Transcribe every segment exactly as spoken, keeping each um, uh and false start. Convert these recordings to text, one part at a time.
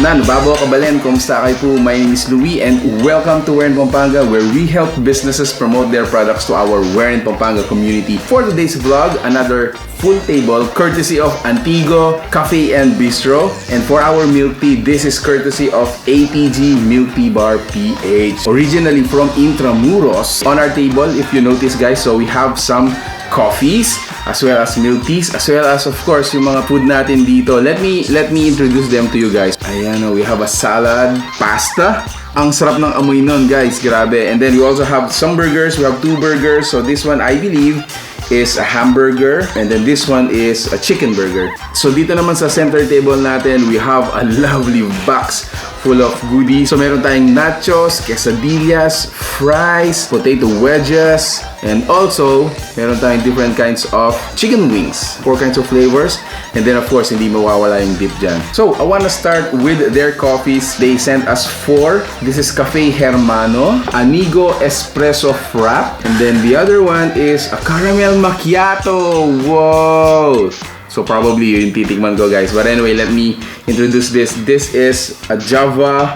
Nanu, babo, kabalen, kumusta kayu pu? My name is Louie and welcome to Wherein Pampanga, where we help businesses promote their products to our Wherein Pampanga community. For today's vlog, another full table courtesy of Antigo Cafe and Bistro. And for our milk tea, this is courtesy of A T G Milk Tea Bar P H. Originally from Intramuros, on our table, if you notice, guys, so we have some coffees, as well as milk teas, as well as, of course, yung mga food natin dito. Let me, let me introduce them to you guys. Ayan, oh, we have a salad, pasta. Ang sarap ng amoy nun, guys. Grabe. And then we also have some burgers. We have two burgers. So this one, I believe, is a hamburger. And then this one is a chicken burger. So dito naman sa center table natin, we have a lovely box full of goodies. So meron tayong nachos, quesadillas, fries, potato wedges, and also meron tayong different kinds of chicken wings, four kinds of flavors. And then of course, hindi mawawala yung dip dyan. So, I wanna start with their coffees. They sent us four. This is Cafe Hermano, Anigo Espresso Frap, and then the other one is a caramel macchiato. Wow! So probably yun yung titikman ko, guys. But anyway, let me introduce this. This is a Java,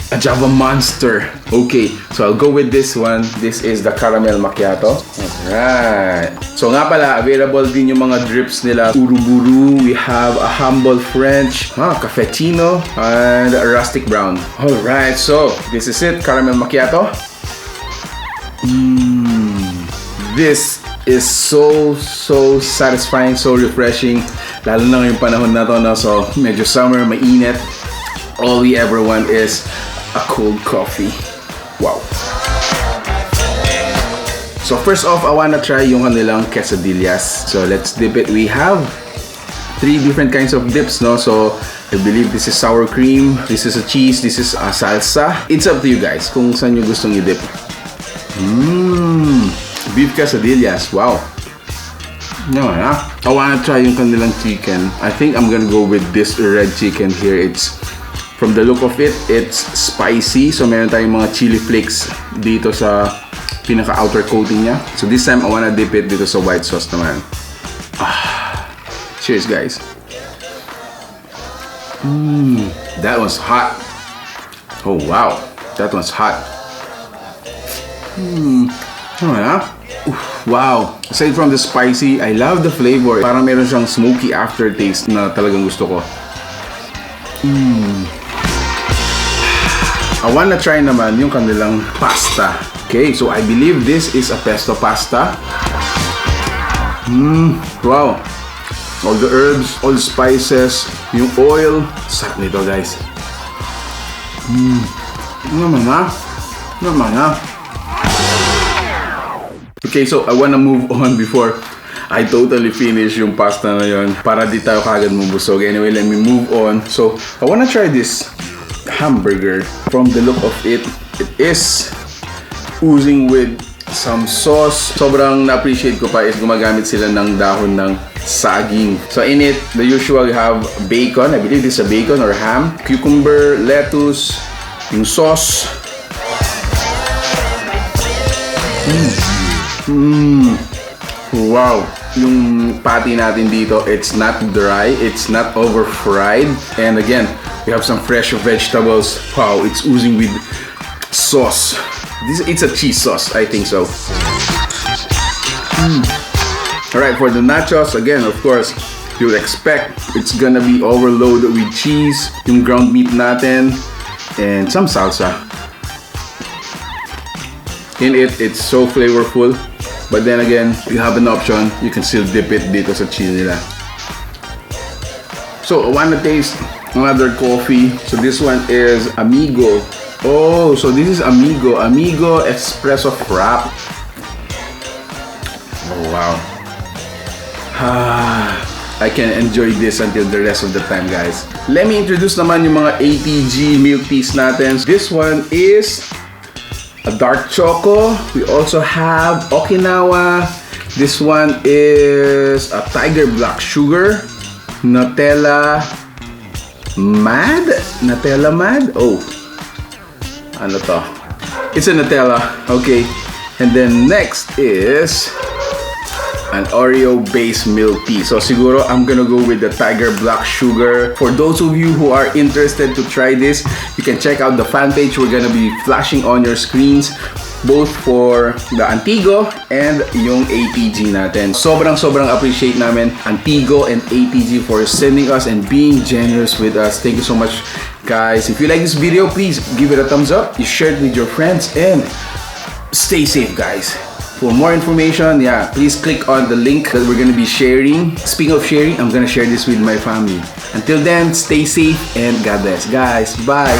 a Java Monster. Okay, so I'll go with this one. This is the caramel macchiato. Alright. So nga pala, available din yung mga drips nila. Uruburu, we have a humble French, ha, cappuccino, and a rustic brown. Alright, so this is it, caramel macchiato. Mm, this is so, so satisfying, so refreshing. Lalo na ngayong panahon na to, no? So, medyo summer, mainit. All we ever want is a cold coffee. Wow. So first off, I wanna try yung kanilang quesadillas. So let's dip it. We have three different kinds of dips, no? So I believe this is sour cream, this is a cheese, this is a salsa. It's up to you guys kung saan nyo gustong i-dip. Mm, beef quesadillas. Wow. Naman, ha? I wanna try yung kanilang chicken. I think I'm gonna go with this red chicken here. It's, from the look of it, it's spicy. So meron tayong mga chili flakes dito sa pinaka outer coating niya. So this time, I wanna dip it dito sa white sauce naman. Ah, cheers, guys. Mm, that one's hot. Oh wow, that one's hot. Hmm, ano na? Oof, wow. Aside from the spicy, I love the flavor. Parang meron siyang smoky aftertaste na talagang gusto ko. Mm. I wanna try naman yung kanilang pasta. Okay, so I believe this is a pesto pasta. Mm, wow. All the herbs, all the spices, yung oil. Sarap nito, guys. Mm. Ano naman, ha? Ano naman, ha? Okay, so I wanna move on before I totally finish yung pasta na yon para di tayo kagad mabusog. Anyway, let me move on. So, I wanna try this hamburger. From the look of it, it is oozing with some sauce. Sobrang na-appreciate ko pa is gumagamit sila ng dahon ng saging. So in it, the usual, you have bacon. I believe this is a bacon or ham. Cucumber, lettuce, yung sauce. Mm. Mm. Wow. Yung patty natin dito, it's not dry, it's not over fried. And again, we have some fresh vegetables. Wow, it's oozing with sauce. This, it's a cheese sauce, I think so. Mm. Alright, for the nachos, again, of course, you'll expect it's gonna be overloaded with cheese, yung ground meat natin, and some salsa. In it, it's so flavorful. But then again, you have an option. You can still dip it dito sa cheese nila. So, I wanna taste another coffee. So, this one is Amigo. Oh, so this is Amigo. Amigo Espresso Frap. Oh, wow. Ah, I can enjoy this until the rest of the time, guys. Let me introduce naman yung mga A T G milk teas natin. This one is a dark choco. We also have Okinawa. This one is a tiger black sugar. Nutella Mad? Nutella Mad? Oh. Ano to? It's a Nutella. Okay. And then next is an Oreo-based milk tea. So siguro I'm gonna go with the Tiger Black Sugar. For those of you who are interested to try this, you can check out the fan page. We're gonna be flashing on your screens both for the Antigo and yung A T G natin. Sobrang sobrang appreciate namin Antigo and A T G for sending us and being generous with us. Thank you so much, guys. If you like this video, please give it a thumbs up. You share it with your friends and stay safe, guys. For more information, yeah, please click on the link that we're gonna be sharing. Speaking of sharing, I'm gonna share this with my family. Until then, stay safe and God bless. Guys, bye.